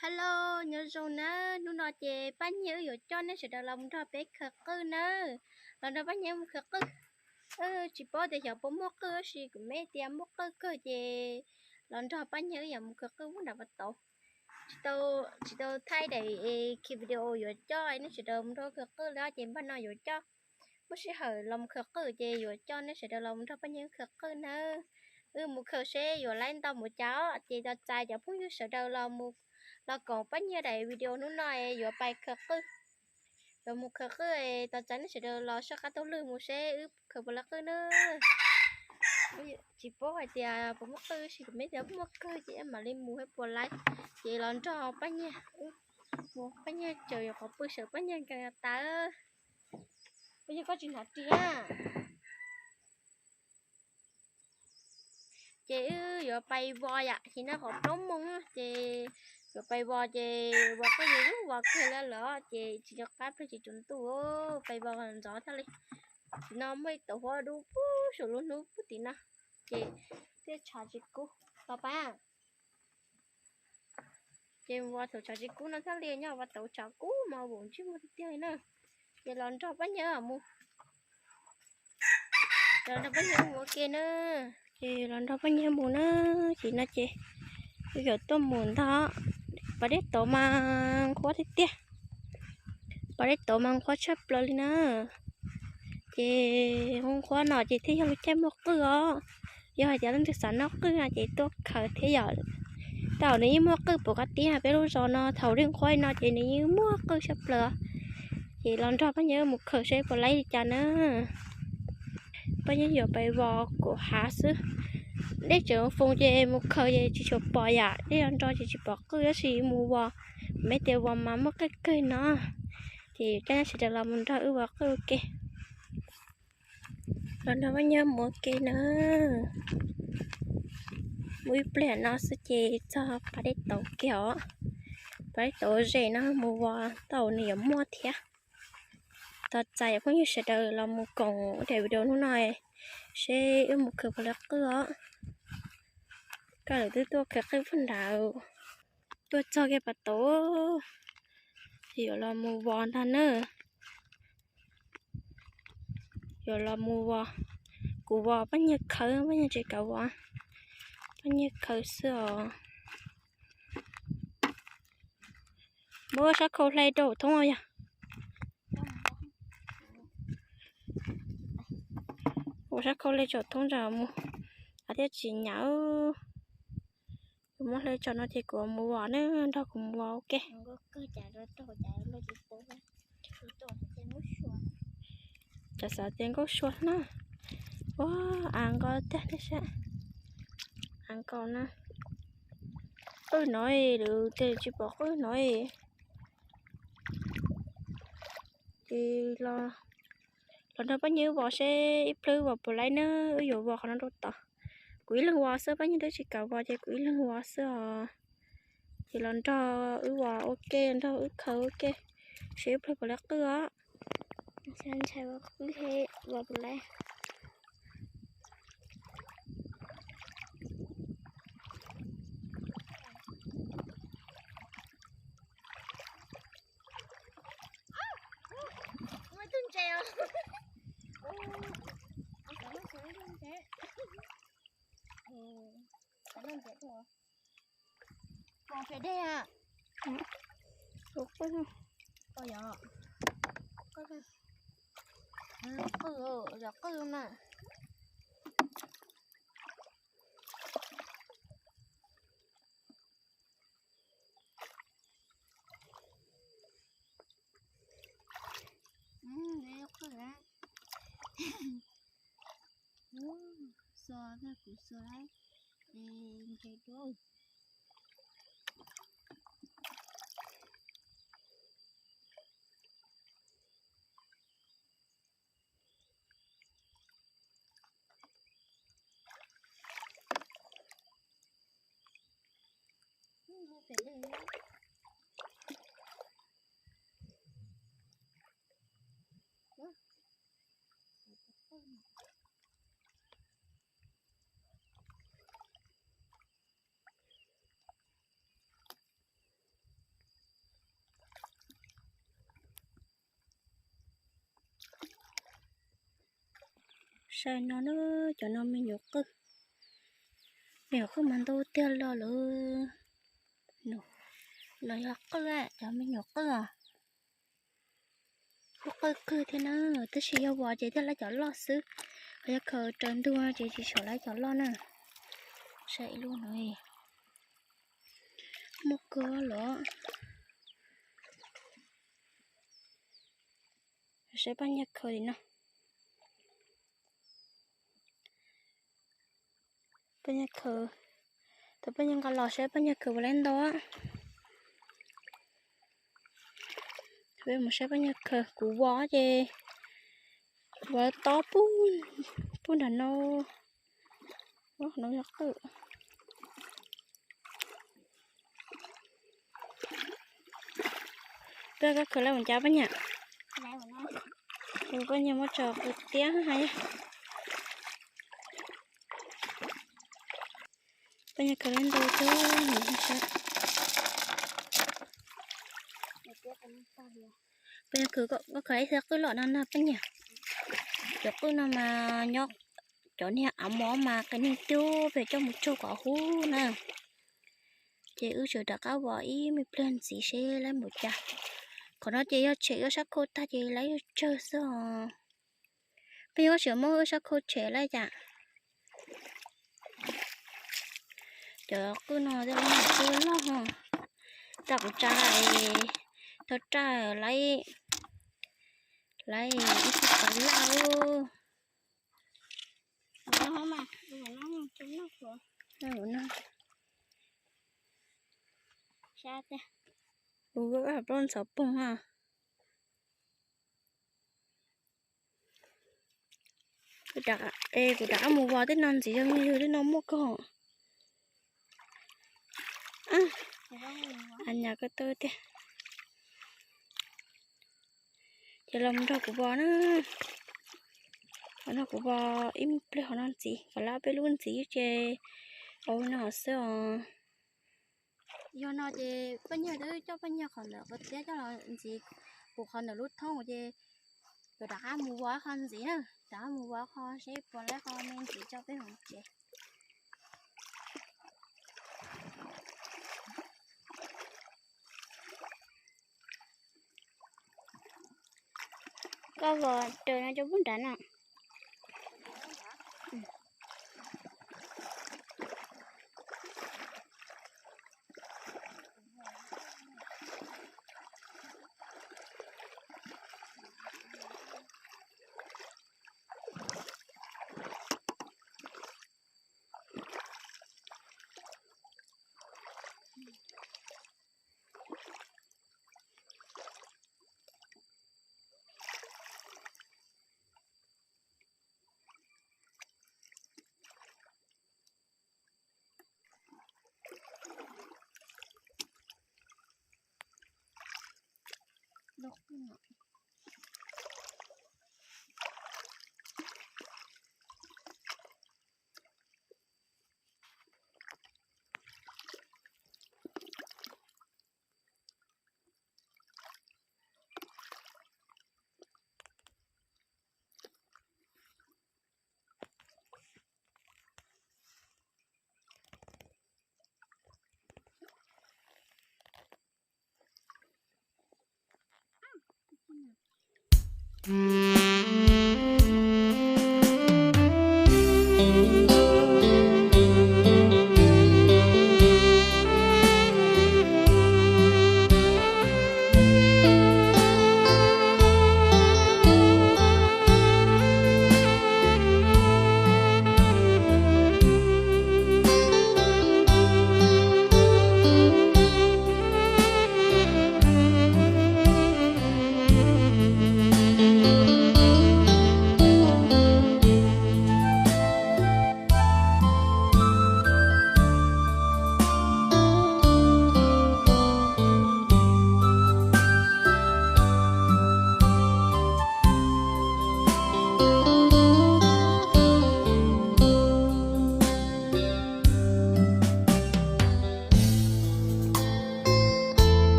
Hello, nyob zoo nawb. Hnub no ces Paj Nyiag wb yuav coj nej sawv daws los mus nrog peb khaws qwj nawb. Los nrog Paj Nyiag mus khaws qwj. Tsis paub tias xyov puas muaj qwj, tab sis kuv me tias muaj qwj kawg ces los nrog Paj Nyiag wb yuav mus khaws qwj nram pas tauv. Tsis tau thaij daim video yuav coj nej sawv daws mus nrog khaws qwj li ces npaj no yuav coj muaj sij hawm los mus khaws qwj ces yuav coj nej sawv daws los mus nrog Paj Nyiag khaws qwj nawb. Wb mus khaws seb yuav laib ntau mus cas os, ces tos txais cov phooj ywg sawv daws los, los koom Paj Nyiag daim video hnub no es yuav pais khaws qwj. Yuav mus khaws qwj, tos txais nej sawv daws los soj qab taug lw mus seb wb khaws puas laib qwj nawb. Tsis paub hais tias puas muaj qwj, tab sis kuv me tias muaj kawg ces mam li mus seb puas laib. Ces los nrog Paj Nyiag, Paj Nyiag tseem yuav qhov pw sawv Paj Nyiag nkees tas. Paj Nyiag, koj tsis hnav ris na. Ces wb yuav pais vos yom, ces noj qhov plaub moos ces yuav pais vos ces vos koj yuav vos kawg li lawm ces tsis nco qab pliag tsis tsaus ntuj, pais vos ntxov thiaj li. Tim no muaj ib tauv huab dub pub saum lub hnub pub tim no, ces thiaj tshav tsis kub. Tos pab. Ces vos thaum tshav tsis kub no thiaj li nyob, vos thaum tshav kub mas vos ntsej muag tiag tiag li na. Ces los nrog Paj Nyiag mus, los nrog Paj Nyiag mus ua ke na. Ces los nrog Paj Nyiag mus na. Ces no ces wb yuav tuaj mus ntag. Pas dej tauv mas nqhuab tiag tiag. Pas dej tauv mas nqhuab tshaj plaws li na. Ces nqhuab no ces thiaj yog lub caij muaj qwj os. Yog hais tias leej twg xav noj qwj no ces tuaj khaws thiab yom. Thaum nws yeej muaj qwj pum qab tib, peb lub zos no thaum li nqhuab no ces nws yeej muaj qwj tshaj plaws. Ces los nrog Paj Nyiag mus khaws seb puas laib li cas na. Paj Nyiag yuav pais vos kuv hav xwb. Dej tseem foos ces mus khaws ces tsis tshua pom yam, dej los nro ces tsis pom qwj, tab sis mus vos, me tias vos mas muaj qwj kawg no. Ces coj nej sawv daws los mus nrog wb vos qwj ua ke. Los nrog Paj Nyiag mus ua ke na. Mus ib pliag no xwb ces txog pas dej tauv kiag os. Pas dej tauv zem no mus vos tau nws yuav muaj thiab. Tos txais phooj ywg sawv daws los mus koom daim video hnub no seb wb mus khaws puas laib qwj os. Koj lawv twb tuaj khaws qwj puag nrad, tuaj txog kiag pas tauv, yuav los mus vos ntag na. Yuav los mus vos, kuv vos Paj Nyiag khaws, Paj Nyiag tsis kam vos, Paj Nyiag khaws xwb os. Muab sab khau hle rau thoob os yog. Ua sab khau hle tsom thoob ntawd mus, thiaj tsis nyam. Kuv muab hle tsom no ces kuv mus vos na, nrog kuv mus vos ua ke. Cov xav tias nkauj sua na, ua av nkaus tiag tiag sab, av nkaus na. Qwj no lawm tiag, tsis pom qwj no. Ces los nrog Paj Nyiag wb vos seb ib pliag wb vos puas laib na, wb yuav vos qhov no rau tod. Kuv ib leeg vos xwb, Paj Nyiag twb tsis kam vos ces kuv ib leeg vos xwb os. Ces los nrog wb vos ua ke, nrog wb khaws ua ke, seb ib pliag puas laib qwj os. Ntshai ntshai vos qwj he, vos puas laib. Muaj tus ntses os. Xav noj ntses tuaj. Pom pem dej a. Qwj, qwj, qwj na. Qwj na. Xua, kuv xua lawm. Ntses dua. Saib no na, cov no me nyuam qwj, me nyuam qwj mas ntau tiag los lawm. No yog qwj, cov me nyuam qwj os, kuj qwj kawg thiab na, tab sis yog vov ces thiaj lawv cov loj xwb, ho yog khaws raws ntug ces tsis tshua lawv cov loj na. Saib ib lub no, muaj kawg los. Saib paj nyaj khaws li no. Paj nyaj khaws, tus paj nyaj nqa los saib paj nyaj khaws puas lawv ntau. Peb mus saib paj nyaj khaws, kuv vov ces vov tob pub nram no. No yog qwj. Peb koj khaws lawv mus cas paj nyaj? Paj nyaj muab tso qw tiab hais. Paj nyaj khaws lawv ntau tiag. Paj nyaj khaws, koj khaws ib txhiab qwj loj no na paj nyaj. Cov qwj no mas nyob cov niag av mov mas qias neeg tiag, peb coj mus tsaug kom huv na. Ces wb tseem rov qab vov ib me pliag ntxiv seb lawv mus cas. Qhov no ces yog tshem wb sab khau tag ces lawv yuav tsawg xwb os. Peb yuav tseem muab wb sab khau tshem lawm cas. Cov qwj no twb loj ho, tsa kuv tsa, tau tsa lawv, lawv ib tug qhov laj ub. Ua plaub ntxhov poog ha. Kuv rov qab mus vov tej no ntxiv, yog me yug tej no muaj kog. Nyas ko taw tiag. Ces los nrog kuv vov na. Los nrog kuv vov ib pliag hov no ntxiv, kom lawv ob peb lub ntxiv ces ua no xwb os. Yog no ces poj niam twb coj poj niam qhov ntawd qhov tiab coj los ntxiv, kuv qhov ntawm lub thoob ces kuv rov qab mus vov qhov ntxiv na, rov qab mus vov qhov seb puas lawv qhov me ntxiv coj peb mus tsev. Koj vov raws no cov pub nrad no.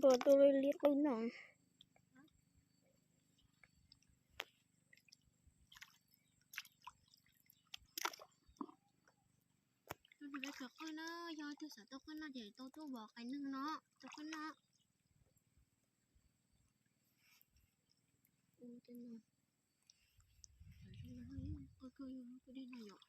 Tua tuaj li qwj noj. Tus qwj na, yog tus xav tau qwj noj ces tau tuaj vov qai neeg no, tau qwj noj. Qwj dej no yom.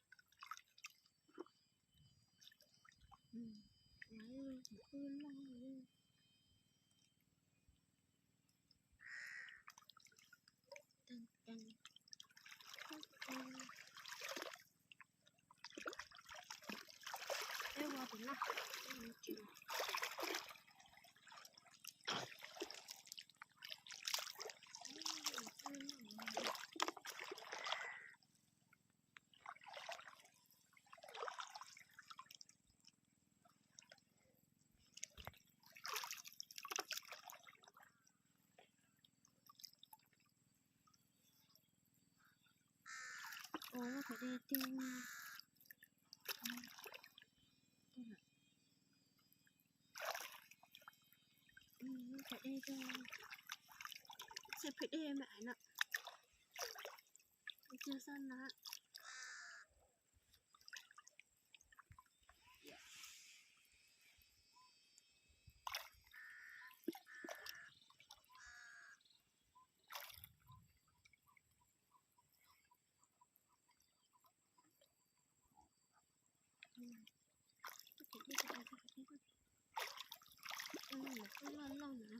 Ua lub pem dej twg. Lub pem dej twg. Xij pem dej me aiv no. Cia xab na. Loj loj na.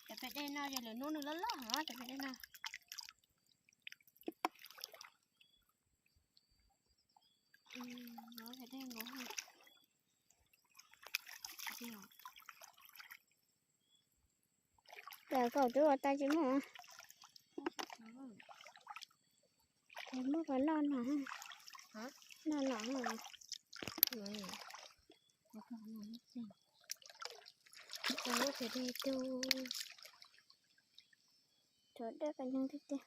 Cov pem dej no yog lwm hnub nws loj loj heev cov pem dej no. Pem dej no. Tam kom twb ua tau tsis muaj. Muaj qhov noj no, noj no. Ua pem dej tu. Cov dej qai neeg tiag tiag.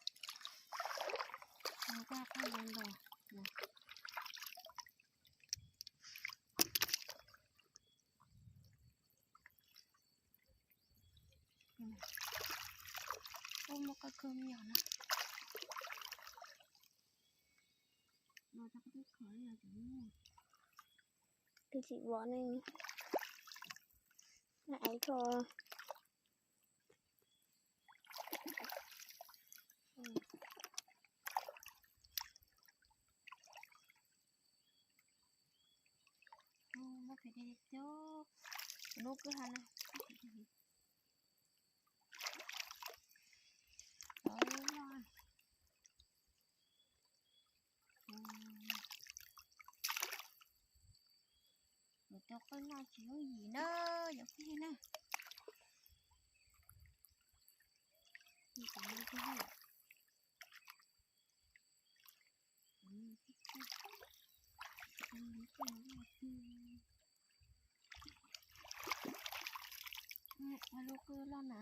Ua muaj qaj kawg me nyuam na. Los rau qhov twb khov li los tseem muaj. Twb tsis vov ne. Aiv tso. Muab pem dej cub, lub kwj ha na. Kuv tau qwj noj tsis yooj yim na, yog pheej na. Lub kwj loj na.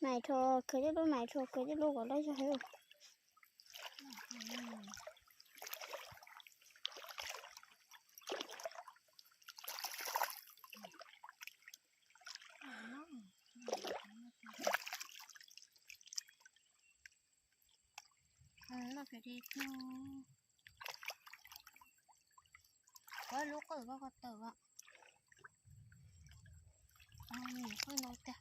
Maiv rho khwv tib lub, maiv rho khwv tib lub kom loj zog heev. Loj pem dej cub. Koj lub qwj koj ko taw os. Nim qwj no tiag.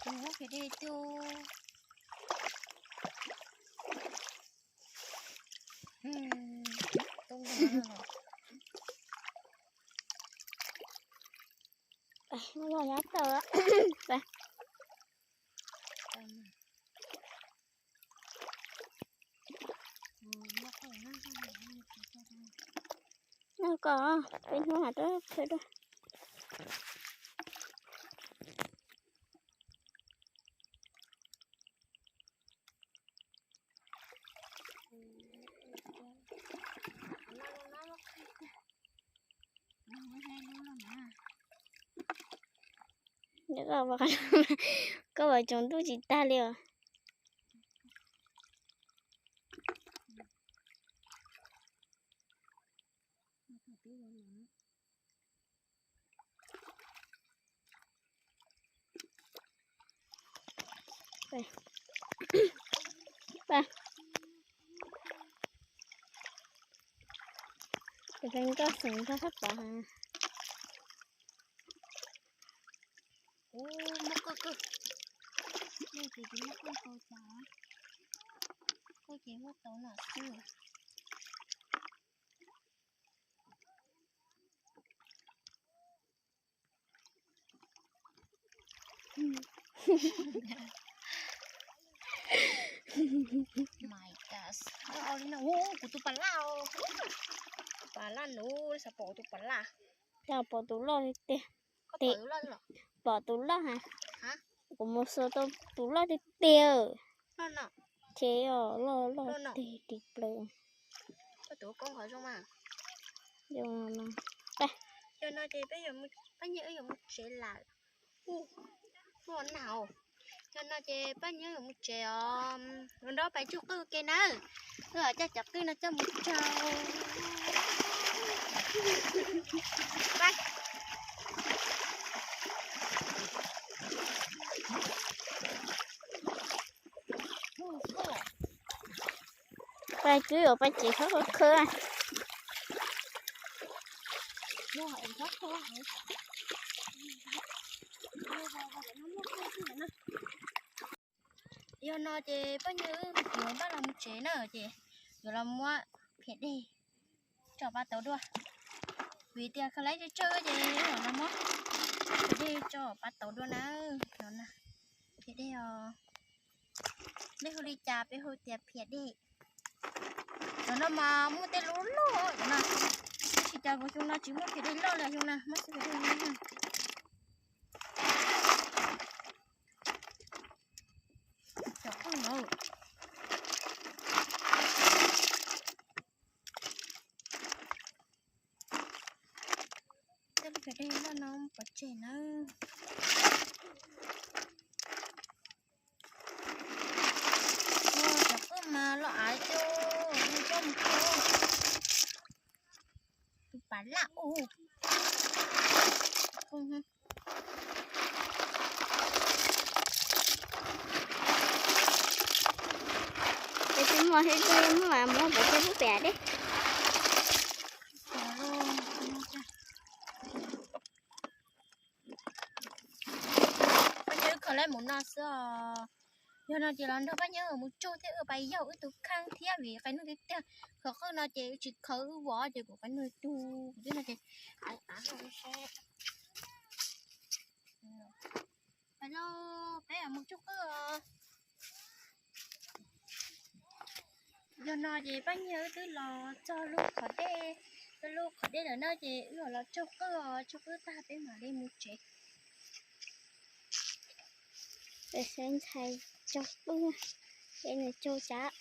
Tus lub pem dej cub. Tub nkaus no los. Pab. Noj koj, peb hnub mam rov qhia dua. Koj vas tsaus ntuj tsis tag li os. Cov peb nkoj xeem nrog thaj pov. Ub, muaj koj kawg. Nej ces tsis muaj koj tau cas? Koj ces muaj tau no xwb. My God. Ua li no, ua kuv tus pas laj os. Pas laj nus, xav pom tus pas laj. Cas pom tus loj li tiag. Pom tus loj ha. Kuv mus xua tau tus loj tiag tiag. Ces os, loj loj tiag tiag plaws. Yog no ces peb yuav mus tsev lawm. Ua na, yog no ces peb yuav mus tsev os. Nrog peb tsuj qwj ke nawb. Wb coj cov qwj no coj mus tsaug. Pab kwv uas pab tsev khawb khawb. Yog no ces poj niam wb npaj los mus tsev na, ces yuav los muab phiav dej tso pab tauv dua. Vim tias khaws lawv tsawg tsawg ces los muab phiav dej tso pab tauv dua na. Phiav dej os. Nej hu li cas peb hu tias phiav dej. Cov no mas muaj tej lub lub cov no. Tab sis cas xyoo no tsis muaj phiav dej loj li xyoo na, muab xwb phiav dej no. Cov qwj no. Tej lub phiav dej loj no pov tseg nawb. Cov qwj mas loj av coj mus tsuj. Tus pas laj ub. Ces tsis muaj hais, tsis muaj mas muab pov tseg lub pem dej. Poj niam wb khaws lawv mus no xwb os. Yog no ces los nrog poj niam wb mus tsuj thiab, wb pais yaug wb tus kheej thiab vim qe nuj tiag tiag. Khaws qwj no ces wb tsis khaws, wb vov ces kuv qe nuj tug kuv twb no ces av av no seb. Pais lauj, peb mus tsuj qwj os. Yog no ces poj niam wb twb los txog lub qhov dej, txog lub qhov dej lawm na ces wb los tsuj qwj os, tsuj qwj tag peb mam li mus tsev. Peb saib ntxhais tsuj qwj, peb nws tsuj tsam.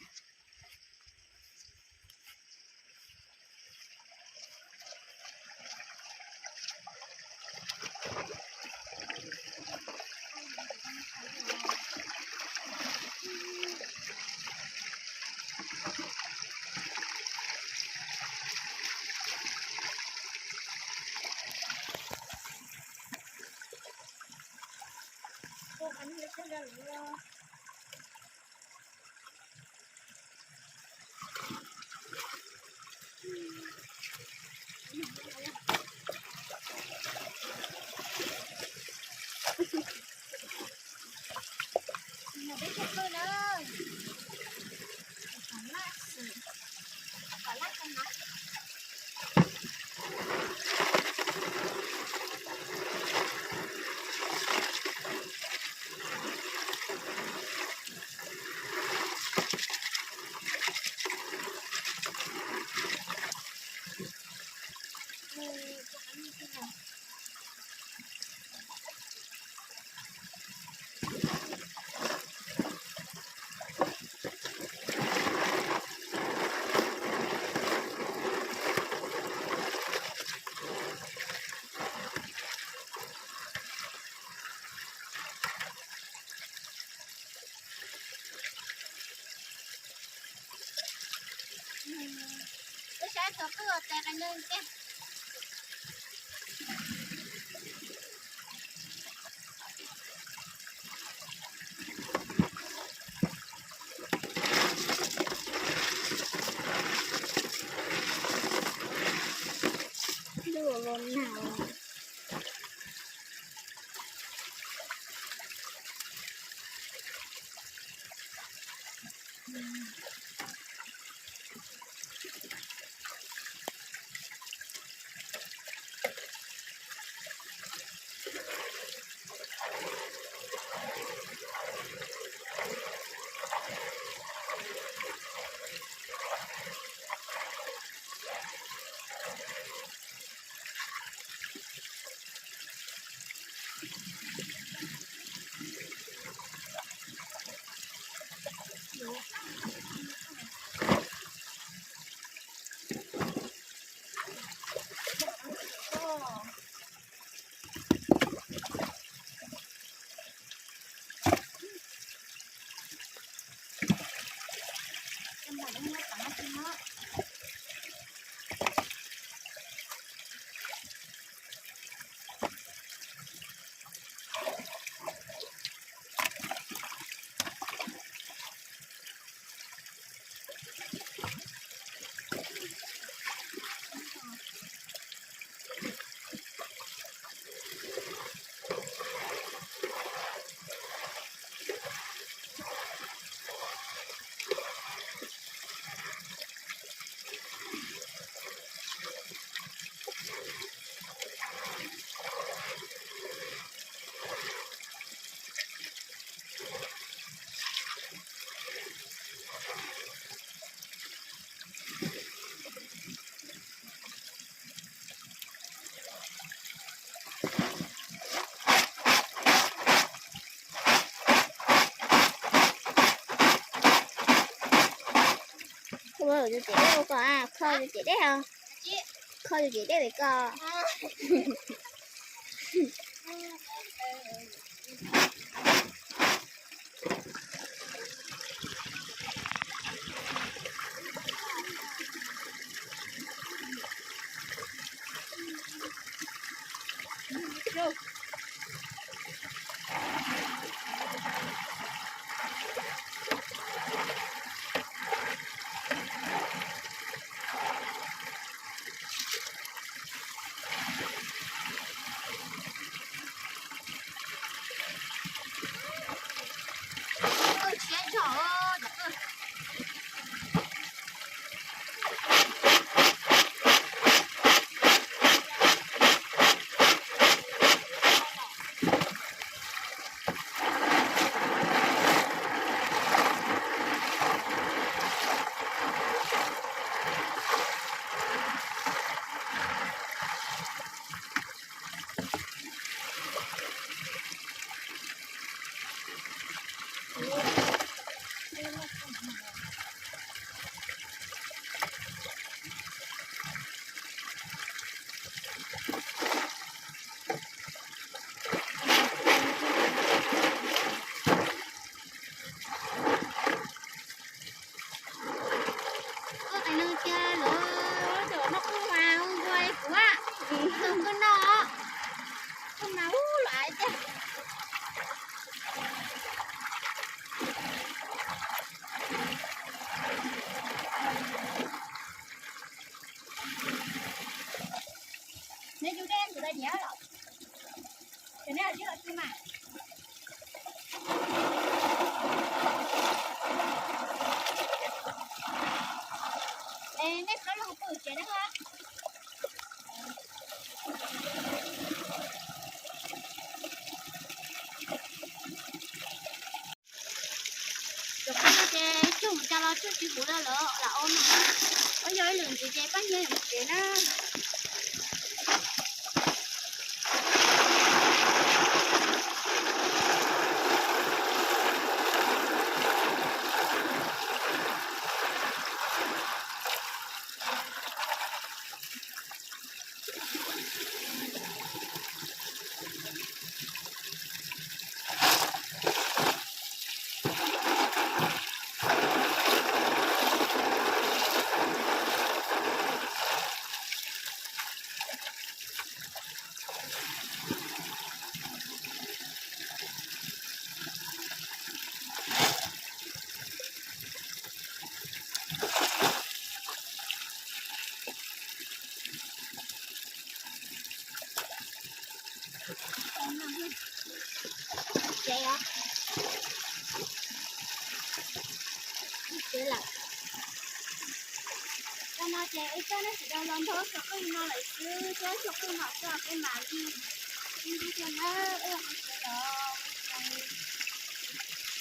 Tos qwj ua tes qas ncaug tiag. Ntuj los nag. Kho tus ciam dej ua koj, kho tus ciam dej os. Kho tus ciam dej pem koj. Koj tais neeg tiag lawm, cov noj qwj mas nquag li kuv a, noj qwj noj, qwj mas ub los tiag. Neb yug dej tus da diav los, ces neb los sib los sib mas. Es nej txhob los pw tsev na. Cov qhov no ces cog mus cas los tsuj tsis huv li lawm lam ua mas. Ua yog ib lwm ntxiv ces pab nyiag mus tsev na. Ces, ces lawm. Cov no ces wb coj nej sawv daws los nrog xov tooj no lawm xwb, thiab xov tooj no coj peb mam li ib ntsis coj na, wb mus tsev los.